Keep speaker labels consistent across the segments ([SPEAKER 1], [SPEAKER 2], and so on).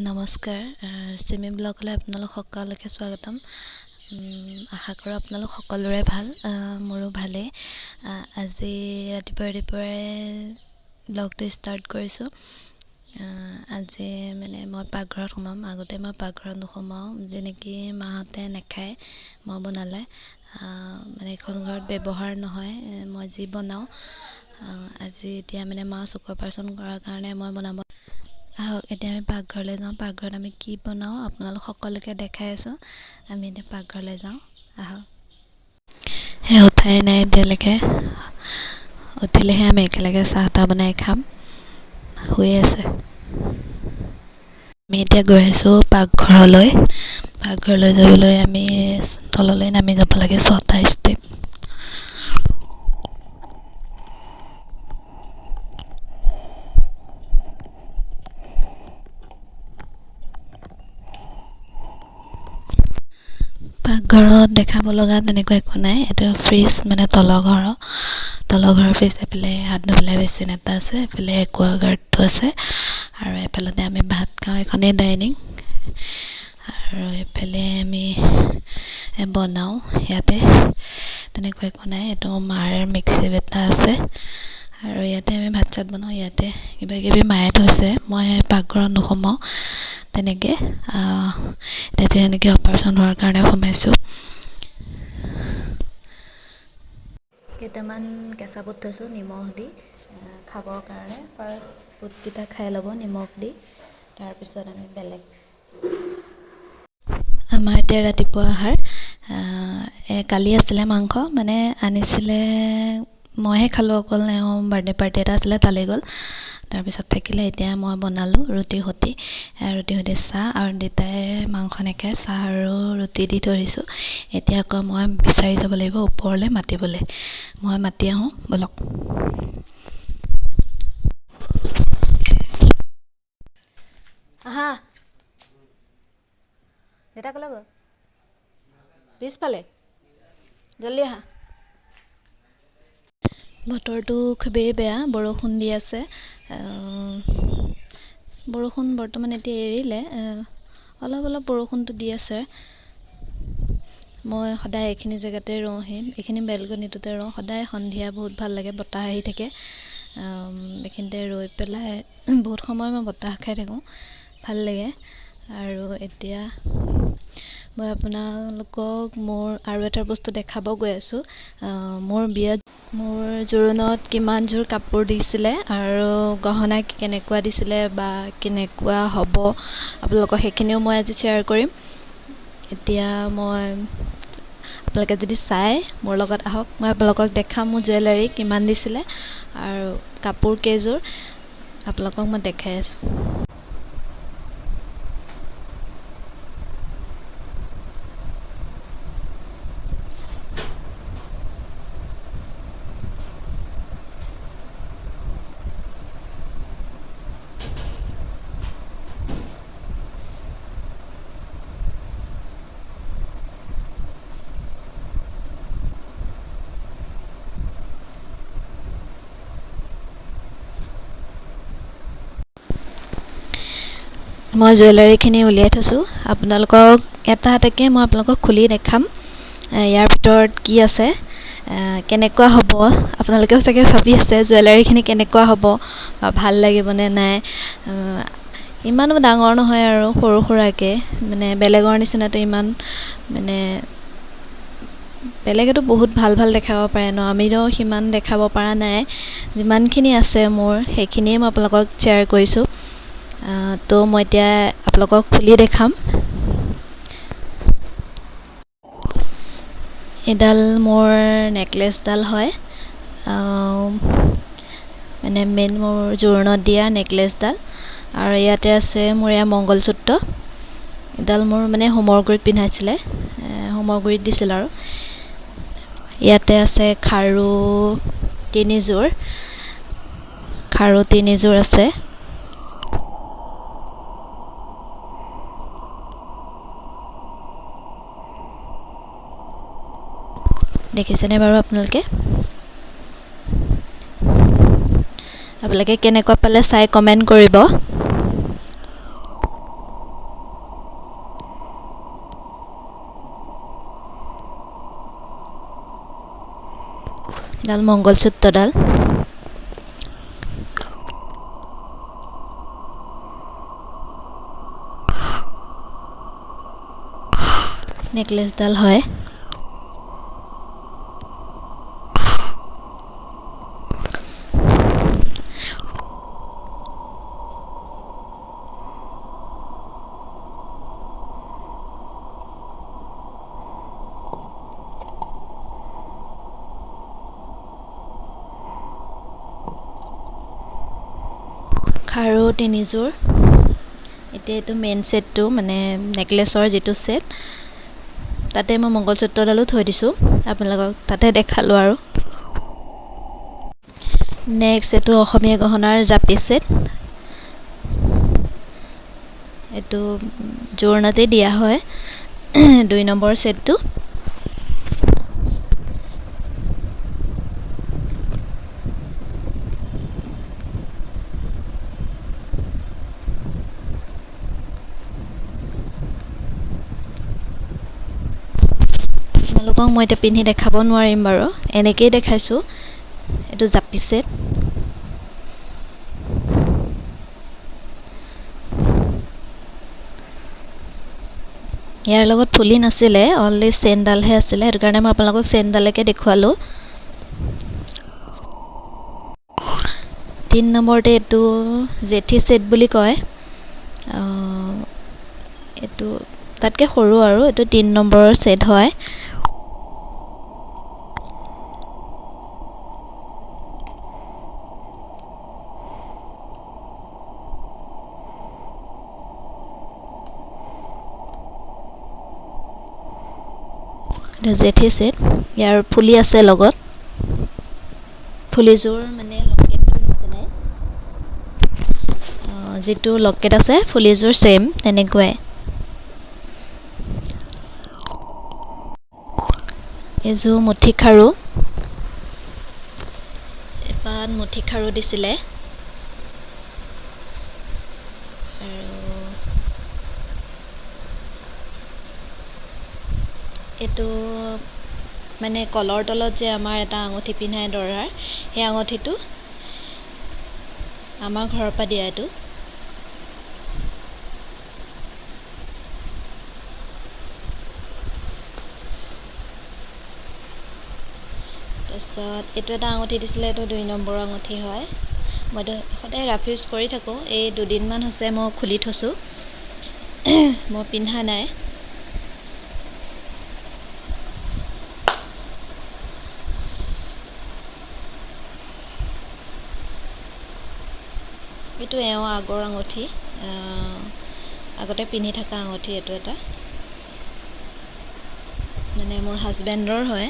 [SPEAKER 1] নমস্কাৰ, চিমি ব্লগলৈ আপোনালোক সকলোকে স্বাগতম। আশা কৰোঁ আপোনালোক সকলোৰে ভাল, মোৰো ভালেই। আজি ৰাতিপুৱাই ৰাতিপুৱাই ব্লগটো ষ্টাৰ্ট কৰিছোঁ। আজি মানে মই পাকঘৰত সোমাম। আগতে মই পাকঘৰত নোসোমাওঁ, যেনেকি মাহঁতে নাখায় মই বনালে, মানে এইখন ঘৰত ব্যৱহাৰ নহয় মই যি বনাওঁ। আজি এতিয়া মানে মা চকু অপাৰেশ্যন কৰাৰ কাৰণে মই বনাব। আহক এতিয়া আমি পাকঘৰলৈ যাওঁ। পাকঘৰত আমি কি বনাওঁ আপোনালোক সকলোকে দেখাই আছোঁ। আমি এতিয়া পাকঘৰলৈ যাওঁ, আহক। সেই উঠাই নাই এতিয়ালৈকে, উঠিলেহে আমি একেলগে চাহ তাহ বনাই খাম। শুই আছে। আমি এতিয়া গৈ আছোঁ পাকঘৰলৈ। পাকঘৰলৈ যাবলৈ আমি তললৈ নামি যাব লাগে 6টা ষ্টেপ। পাকঘৰত দেখাব লগা তেনেকুৱা একো নাই। এইটো ফ্ৰিজ, মানে তলৰ ঘৰৰ ফ্ৰিজ। এইফালে হাত ধুবলৈ বেচিন এটা আছে, এইফালে একুৱাগাৰ্ডটো আছে, আৰু এইফালতে আমি ভাত খাওঁ। এইখনেই ডাইনিং, আৰু এইফালে আমি বনাওঁ। ইয়াতে তেনেকুৱা একো নাই। এইটো মাৰ মিক্সি এটা আছে, আৰু ইয়াতে আমি ভাত চাত বনাওঁ। ইয়াতে কিবা কিবি মায়ে থৈছে। মই পাকঘৰত নোসোমাওঁ তেনেকৈ, তেতিয়া এনেকৈ অপাৰেশ্যন হোৱাৰ কাৰণে সোমাইছোঁ। কেইটামান কেঁচা বুট থৈছোঁ নিমখ দি খাবৰ কাৰণে। ফাৰ্ষ্ট বুটকেইটা খাই ল'ব নিমখ দি, তাৰপিছত আমি বেলেগ। আমাৰ এতিয়া ৰাতিপুৱা আহাৰ। কালি আছিলে মাংস, মানে আনিছিলে, মইহে খালোঁ অকল। এওঁ বাৰ্থডে পাৰ্টি এটা আছিলে তালৈ গ'ল, তাৰপিছত থাকিলে। এতিয়া মই বনালোঁ ৰুটি সৈতে, ৰুটি সৈতে চাহ, আৰু দেউতাই মাংস নাখায়, চাহ আৰু ৰুটি দি থৈ দিছোঁ। এতিয়া আকৌ মই বিচাৰি যাব লাগিব ওপৰলৈ মাতিবলৈ। মই মাতি আহোঁ, ব'লক।
[SPEAKER 2] আহা, দেউতা ক'লৈ গ'ল? পিছফালে, জল্দি আহা।
[SPEAKER 1] বতৰটো খুবেই বেয়া, বৰষুণ দি আছে। বৰষুণ বৰ্তমান এতিয়া এৰিলে, অলপ অলপ বৰষুণটো দি আছে। মই সদায় এইখিনি জেগাতে ৰওঁহি, এইখিনি বেলকনিটোতে ৰওঁ সদায়। সন্ধিয়া বহুত ভাল লাগে, বতাহ আহি থাকে। এইখিনিতে ৰৈ পেলাই বহুত সময় মই বতাহ খাই থাকোঁ, ভাল লাগে। আৰু এতিয়া মই আপোনালোকক মোৰ আৰু এটা বস্তু দেখাব গৈ আছোঁ। মোৰ বিয়াত মোৰ জোৰোণত কিমানযোৰ কাপোৰ দিছিলে আৰু গহনা কেনেকুৱা দিছিলে বা কেনেকুৱা হ'ব আপোনালোকক সেইখিনিও মই আজি শ্বেয়াৰ কৰিম। এতিয়া মই আপোনালোকে যদি চাই মোৰ লগত আহক, মই আপোনালোকক দেখাম মোৰ জুৱেলাৰী কিমান দিছিলে আৰু কাপোৰ কেইযোৰ আপোনালোকক মই দেখাই আছোঁ। মই জুৱেলাৰীখিনি উলিয়াই থৈছোঁ, আপোনালোকক এটা এটাকৈ মই আপোনালোকক খুলি দেখাম ইয়াৰ ভিতৰত কি আছে, কেনেকুৱা হ'ব। আপোনালোকেও চাগে ভাবি আছে জুৱেলাৰীখিনি কেনেকুৱা হ'ব বা ভাল লাগিবনে নাই। ইমানো ডাঙৰ নহয় আৰু সৰু সুৰাকৈ, মানে বেলেগৰ নিচিনাতো ইমান, মানে বেলেগেতো বহুত ভাল ভাল দেখাব পাৰে ন, আমিতো সিমান দেখাব পৰা নাই। যিমানখিনি আছে মোৰ সেইখিনিয়ে মই আপোনালোকক শ্বেয়াৰ কৰিছোঁ। তো মই এতিয়া আপোনালোকক খুলি দেখাম। এইডাল মোৰ নেকলেছডাল হয়, মানে মেইন মোৰ জোৰোণত দিয়া নেকলেছডাল। আৰু ইয়াতে আছে মোৰ এয়া মংগলসূত্ৰ। এডাল মোৰ মানে হোমৰ গুৰিত পিন্ধাইছিলে, হোমৰ গুৰিত দিছিল। আৰু ইয়াতে আছে খাৰু তিনিযোৰ, খাৰু তিনিযোৰ আছে। দেখিছেনে বাৰু আপোনালোকে? আপোনালোকে কেনেকুৱা পালে চাই কমেণ্ট কৰিব। এডাল মংগলসূত্ৰডাল। নেকলেচডাল হয়। খাৰু তিনিযোৰ। এতিয়া এইটো মেইন ছেটটো, মানে নেকলেচৰ যিটো ছেট, তাতে মই মংগলসূত্ৰডালো থৈ দিছোঁ, আপোনালোকক তাতে দেখালোঁ। আৰু নেক্সট এইটো অসমীয়া গহনাৰ জাপি ছেট। এইটো জোৰোণতেই দিয়া হয়, 2 নম্বৰ ছেটটো। আপোনালোকক মই এতিয়া পিন্ধি দেখাব নোৱাৰিম বাৰু, এনেকেই দেখাইছোঁ। এইটো জাপি ছেট। ইয়াৰ লগত ফুলি নাছিলে, অনলি চেইনডালহে আছিলে, সেইটো কাৰণে মই আপোনালোকক চেইনডালকে দেখুৱালোঁ। 3 নম্বৰতে এইটো জেঠী ছেট বুলি কয়। এইটো তাতকৈ সৰু আৰু এইটো 3 নম্বৰৰ ছেট হয়। জেঠী ছেট, ইয়াৰ ফুলি আছে লগত, ফুলিযোৰ মানে লকেটটোৰ নিচিনাই, যিটো লকেট আছে ফুলিযোৰ ছেইম তেনেকুৱাই। এইযোৰ মুঠি খাৰু, এপাত মুঠি খাৰু দিছিলে। আৰু এইটো মানে কলৰ তলত যে আমাৰ এটা আঙুঠি পিন্ধাই দৰাৰ, সেই আঙুঠিটো আমাৰ ঘৰৰ পৰা দিয়া এইটো। তাৰপিছত এইটো এটা আঙুঠি দিছিলে, এইটো 2 নম্বৰৰ আঙুঠি হয়। মইতো সদায় ৰাফ ইউজ কৰি থাকোঁ, এই দুদিনমান হৈছে মই খুলি থৈছোঁ, মই পিন্ধা নাই। এইটো এওঁ আগৰ আঙুঠি, আগতে পিন্ধি থকা আঙুঠি এইটো এটা, মানে মোৰ হাজবেণ্ডৰ হয়,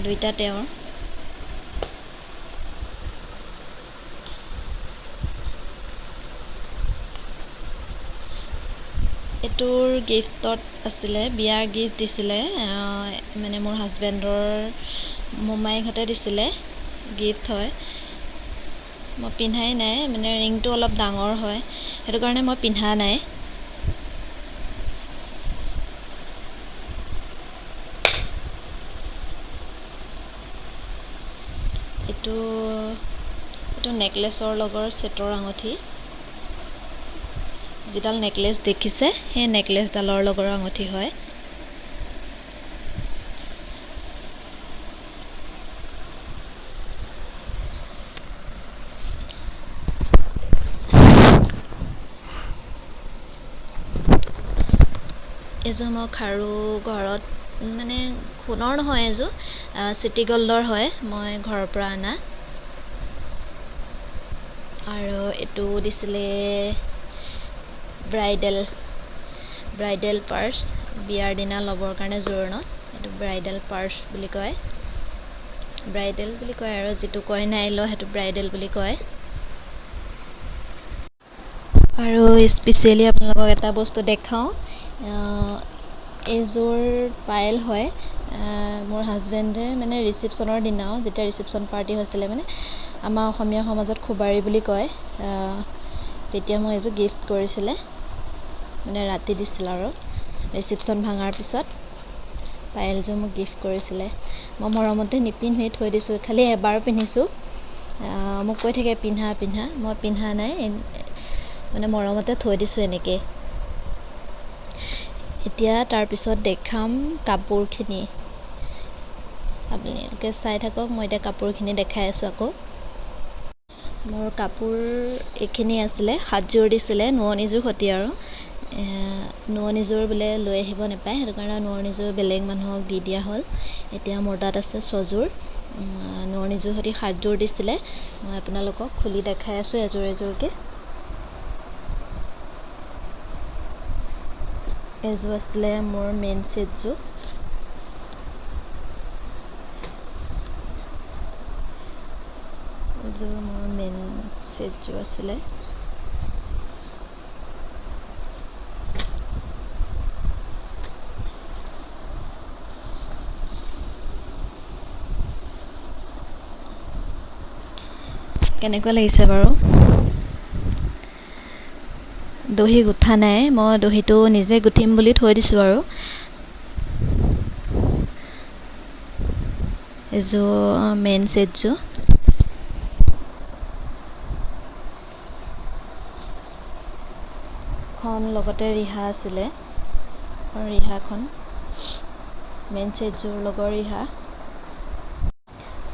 [SPEAKER 1] দুইটা তেওঁৰ। এইটোৰ গিফ্টত আছিলে, বিয়াৰ গিফ্ট দিছিলে, মানে মোৰ হাজবেণ্ডৰ মোমায়েকহঁতে দিছিলে, গিফ্ট হয়। মই পিন্ধাই নাই, মানে ৰিংটো অলপ ডাঙৰ হয়, সেইটো কাৰণে মই পিন্ধা নাই। এইটো এইটো নেকলেচৰ লগৰ ছেটৰ আঙুঠি, যিডাল নেকলেচ দেখিছে সেই নেকলেচডালৰ লগৰ আঙুঠি হয়। এযোৰ মই খাৰু ঘৰত, মানে সোণৰ নহয় এযোৰ, চিটি গল্ডৰ হয়, মই ঘৰৰ পৰা অনা। আৰু এইটো দিছিলে ব্ৰাইডেল, ব্ৰাইডেল পাৰ্চ, বিয়াৰ দিনা ল'বৰ কাৰণে জোৰোণত, এইটো ব্ৰাইডেল পাৰ্চ বুলি কয়, ব্ৰাইডেল বুলি কয় আৰু যিটো কইনাই লয় সেইটো ব্ৰাইডেল বুলি কয়। আৰু স্পেচিয়েলি আপোনালোকক এটা বস্তু দেখাওঁ, এইযোৰ পায়েল হয়। মোৰ হাজবেণ্ডে মানে ৰিচিপশ্যনৰ দিনাও, যেতিয়া ৰিচিপশ্যন পাৰ্টি হৈছিলে, মানে আমাৰ অসমীয়া সমাজত খুবাৰী বুলি কয়, তেতিয়া মোক এইযোৰ গিফ্ট কৰিছিলে, মানে ৰাতি দিছিল আৰু ৰিচিপশ্যন ভাঙাৰ পিছত। পায়েলযোৰ মোক গিফ্ট কৰিছিলে। মই মৰমতে নিপিন্ধোৱেই, থৈ দিছোঁ, খালি এবাৰ পিন্ধিছোঁ। মোক কৈ থাকে পিন্ধা পিন্ধা, মই পিন্ধা নাই, মানে মৰমতে থৈ দিছোঁ এনেকৈ। এতিয়া তাৰপিছত দেখাম কাপোৰখিনি, আপোনালোকে চাই থাকক। মই এতিয়া কাপোৰখিনি দেখাই আছোঁ। আকৌ মোৰ কাপোৰ এইখিনি আছিলে, 7যোৰ দিছিলে, নোৱনিযোৰ সৈতে। আৰু নোৱনিযোৰ বোলে লৈ আহিব নাপায়, সেইটো কাৰণে নোৱনিযোৰ বেলেগ মানুহক দি দিয়া হ'ল। এতিয়া মোৰ তাত আছে 6যোৰ, নোৱনিযোৰ সৈতে 7যোৰ দিছিলে। মই আপোনালোকক খুলি দেখাই আছোঁ এযোৰ এযোৰকৈ। এযোৰ আছিলে মোৰ মেইন ছেটযোৰ, এযোৰ মোৰ মেইন ছেটযোৰ আছিলে। কেনেকুৱা লাগিছে বাৰু? দহি গুঠা নাই, মই দহিটো নিজে গুঠিম বুলি থৈ দিছোঁ। আৰু এযোৰ মেইন ছেটযোৰ খন লগতে ৰিহা আছিলে, ৰিহাখন মেইন ছেটযোৰ লগৰ ৰিহা।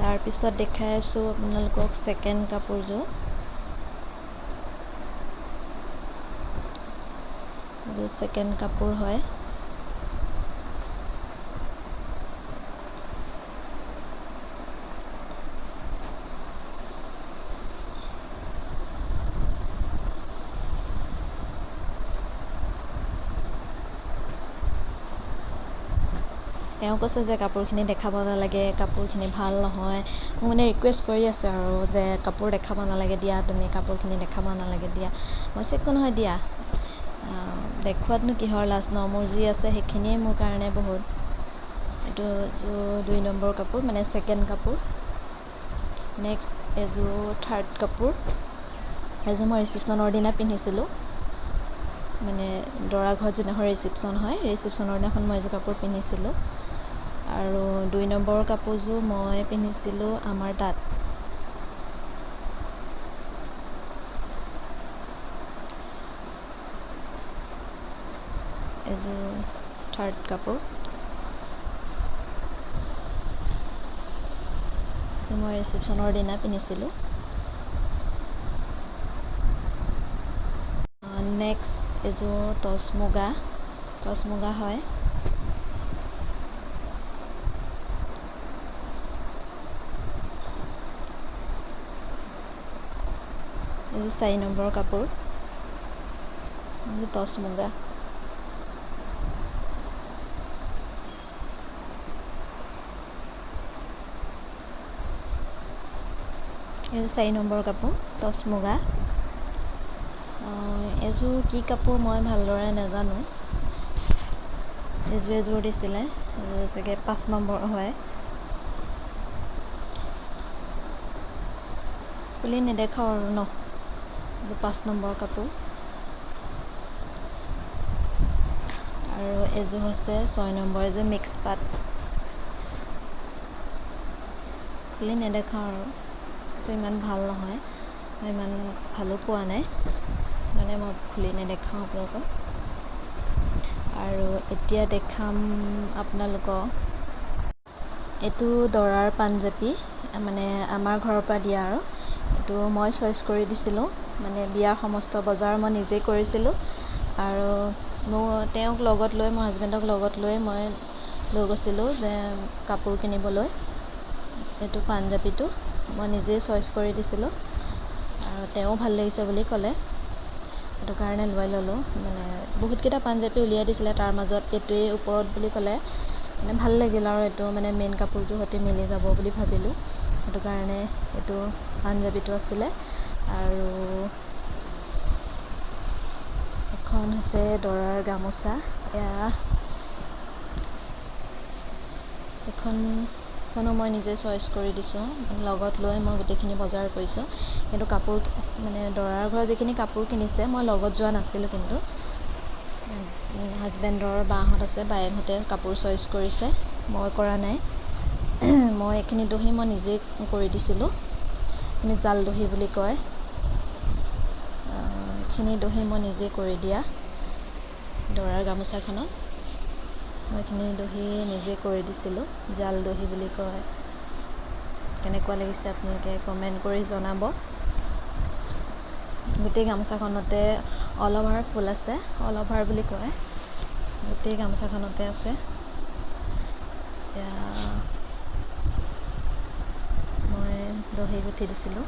[SPEAKER 1] তাৰপিছত দেখাই আছোঁ আপোনালোকক ছেকেণ্ড কাপোৰযোৰ। ছেকেণ্ড কাপোৰ হয়। তেওঁ কৈছে যে কাপোৰখিনি দেখাব নালাগে, কাপোৰখিনি ভাল নহয়। মোক মানে ৰিকুৱেষ্ট কৰি আছে আৰু যে কাপোৰ দেখাব নালাগে দিয়া, তুমি কাপোৰখিনি দেখাব নালাগে দিয়া। মই কৈছোঁ একো নহয় দিয়া, দেখুৱাতনো কিহৰ লাজ ন, মোৰ যি আছে সেইখিনিয়ে মোৰ কাৰণে বহুত। এইটো এযোৰ 2 নম্বৰ কাপোৰ, মানে ছেকেণ্ড কাপোৰ। নেক্সট এযোৰ থাৰ্ড কাপোৰ। এযোৰ মই ৰিচিপশ্যনৰ দিনা পিন্ধিছিলোঁ, মানে দৰা ঘৰত যিদিনাখন ৰিচিপশ্যন হয়, ৰিচিপশ্যনৰ দিনাখন মই এযোৰ কাপোৰ পিন্ধিছিলোঁ। আৰু 2 নম্বৰ কাপোৰযোৰ মই পিন্ধিছিলোঁ আমাৰ তাত। এযোৰ থাৰ্ড কাপোৰ, এইটো মই ৰিচিপশ্যনৰ দিনা পিন্ধিছিলোঁ। নেক্সট এযোৰ টচ মুগা, টচ মুগা হয়। এযোৰ 4 নম্বৰ কাপোৰ, টচ মুগা। এযোৰ 4 নম্বৰ কাপোৰ, টচ মুগা। এযোৰ কি কাপোৰ মই ভালদৰে নাজানো। এযোৰ এযোৰ দিছিলে, এযোৰ চাগে 5 নম্বৰ হয়। খুলি নেদেখাওঁ আৰু ন। এযোৰ 5 নম্বৰ কাপোৰ। আৰু এযোৰ হৈছে 6 নম্বৰ, এযোৰ মিক্স পাত। খুলি নেদেখাওঁ আৰু, এইযোৰ ইমান ভাল নহয়, মই ইমান ভালো পোৱা নাই, মানে মই খুলি নেদেখাওঁ আপোনালোকক। আৰু এতিয়া দেখাম আপোনালোকক এইটো দৰাৰ পাঞ্জাবী, মানে আমাৰ ঘৰৰ পৰা দিয়া আৰু। এইটো মই চইচ কৰি দিছিলোঁ, মানে বিয়াৰ সমস্ত বজাৰ মই নিজেই কৰিছিলোঁ। আৰু মোৰ তেওঁক লগত লৈ, মোৰ হাজবেণ্ডক লগত লৈ মই লৈ গৈছিলোঁ যে কাপোৰ কিনিবলৈ। এইটো পাঞ্জাবীটো মই নিজেই চইচ কৰি দিছিলোঁ আৰু তেওঁ ভাল লাগিছে বুলি ক'লে, সেইটো কাৰণে লৈ ল'লোঁ। মানে বহুতকেইটা পাঞ্জাবী উলিয়াই দিছিলে, তাৰ মাজত এইটোৱেই ওপৰত বুলি ক'লে, মানে ভাল লাগিল আৰু এইটো মানে মেইন কাপোৰটোৰ সৈতে মিলি যাব বুলি ভাবিলোঁ, সেইটো কাৰণে এইটো পাঞ্জাবীটো আছিলে। আৰু এখন হৈছে দৰাৰ গামোচা, এয়া এখনো মই নিজে চইচ কৰি দিছোঁ, লগত লৈ মই গোটেইখিনি বজাৰ কৰিছোঁ। কিন্তু কাপোৰ মানে দৰাৰ ঘৰৰ যিখিনি কাপোৰ কিনিছে মই লগত যোৱা নাছিলোঁ, কিন্তু হাজবেণ্ডৰ বাহঁত আছে, বায়েকহঁতে কাপোৰ চইচ কৰিছে, মই কৰা নাই। মই এইখিনি দহি মই নিজেই কৰি দিছিলোঁ। এইখিনি জাল দহি বুলি কয়। এইখিনি দহি মই নিজেই কৰি দিয়া দৰাৰ গামোচাখনত। মই এইখিনি দহি নিজেই কৰি দিছিলোঁ, জাল দহি বুলি কয়। কেনেকুৱা লাগিছে আপোনালোকে কমেণ্ট কৰি জনাব। গোটেই গামোচাখনতে অল অভাৰ ফুল আছে, অল অভাৰ বুলি কয়। গোটেই গামোচাখনতে আছে। মই দহি গুঠি দিছিলোঁ।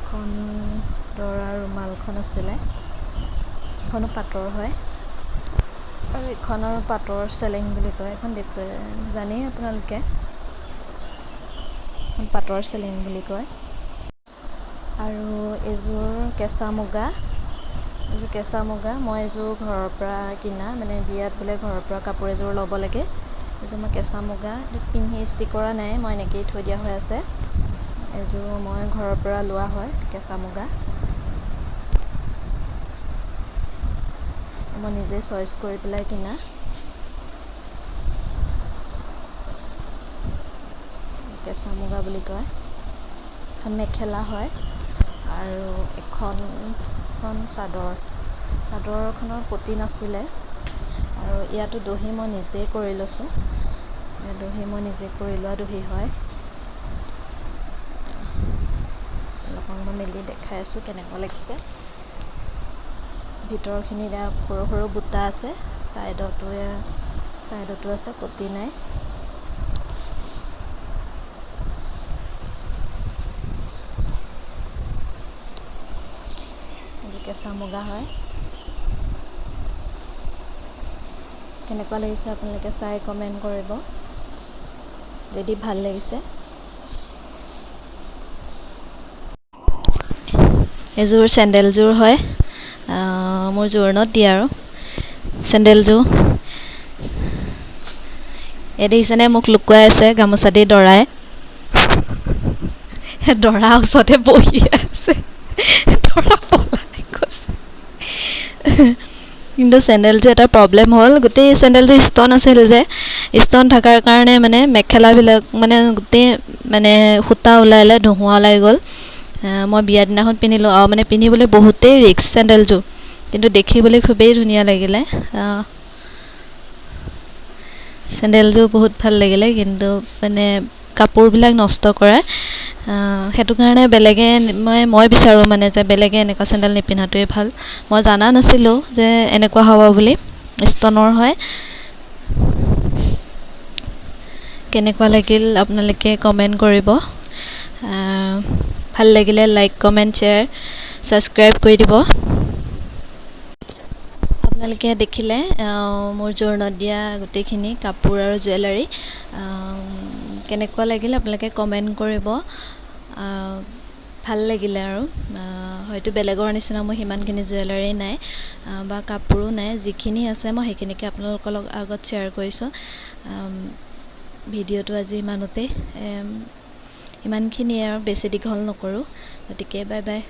[SPEAKER 1] এখন দৰাৰ ৰুমালখন আছিলে, এখনো পাটৰ হয়। আৰু এইখনৰ পাটৰ চেলেং বুলি কয়। এখন দেখুৱাই জানেই আপোনালোকে, এখন পাটৰ চেলেং বুলি কয়। আৰু এযোৰ কেঁচা মুগা, এযোৰ কেঁচা মুগা মই এযোৰ ঘৰৰ পৰা কিনা, মানে বিয়াত বোলে ঘৰৰ পৰা কাপোৰ এযোৰ ল'ব লাগে। এযোৰ মই কেঁচা মুগা পিন্ধি ইস্ত্ৰি কৰা নাই, মই এনেকৈয়ে থৈ দিয়া হৈ আছে। এযোৰ মই ঘৰৰ পৰা লোৱা হয় কেঁচা মুগা, মই নিজে চইচ কৰি পেলাই কিনা। কেঁচা মুগা বুলি কয়। এখন মেখেলা হয় আৰু এখন চাদৰ, চাদৰখনৰ পতি নাছিলে। আৰু ইয়াতো দহি মই নিজেই কৰি লৈছোঁ। দহি মই নিজে কৰি লোৱা দহি হয়। আপোনালোকক মই মেলি দেখাই আছোঁ কেনেকুৱা লাগিছে। ভিতৰখিনিত সৰু সৰু বুটা আছে, ছাইডতো আছে, পতি নাই। কেঁচা মুগা হয়। কেনেকুৱা লাগিছে আপোনালোকে চাই কমেণ্ট কৰিব যদি ভাল লাগিছে। এযোৰ চেণ্ডেলযোৰ হয়, মোৰ জোৰোণত দিয়ে আৰু চেণ্ডেলযোৰ। এই দেখিছেনে মোক লুকুৱাই আছে গামোচা দি দৰাই, দৰা ওচৰতে বহি আছে, দৰা পলাই গৈছে। কিন্তু চেণ্ডেলযোৰ এটা প্ৰব্লেম হ'ল, গোটেই চেণ্ডেলযোৰ ষ্ট'ন আছিল যে, ষ্ট'ন থকাৰ কাৰণে মানে মেখেলাবিলাক মানে গোটেই মানে সূতা ওলালে, ধোঁৱা ওলাই গ'ল। মই বিয়া দিনাখন পিন্ধিলোঁ আৰু মানে পিন্ধিবলৈ বহুতেই ৰিস্ক চেণ্ডেলযোৰ, কিন্তু দেখিবলৈ খুবেই ধুনীয়া লাগিলে। চেণ্ডেলযোৰ বহুত ভাল লাগিলে, কিন্তু মানে কাপোৰবিলাক নষ্ট কৰে। সেইটো কাৰণে বেলেগে মই বিচাৰোঁ মানে যে বেলেগে এনেকুৱা চেণ্ডেল নিপিন্ধাটোৱে ভাল। মই জানা নাছিলোঁ যে এনেকুৱা হ'ব বুলি, ষ্ট'নৰ হয়। কেনেকুৱা লাগিল আপোনালোকে কমেণ্ট কৰিব। ভাল লাগিলে লাইক, কমেণ্ট, শ্বেয়াৰ, ছাবস্ক্ৰাইব কৰি দিব। আপোনালোকে দেখিলে মোৰ জোৰোণত দিয়া গোটেইখিনি কাপোৰ আৰু জুৱেলাৰী কেনেকুৱা লাগিল আপোনালোকে কমেণ্ট কৰিব। ভাল লাগিলে আৰু হয়তো বেলেগৰ নিচিনা মোৰ সিমানখিনি জুৱেলাৰী নাই বা কাপোৰো নাই, যিখিনি আছে মই সেইখিনিকে আপোনালোকৰ লগত আগত শ্বেয়াৰ কৰিছোঁ। ভিডিঅ'টো আজি ইমানতে, ইমানখিনিয়ে আৰু বেছি দীঘল নকৰোঁ। গতিকে বাই বাই।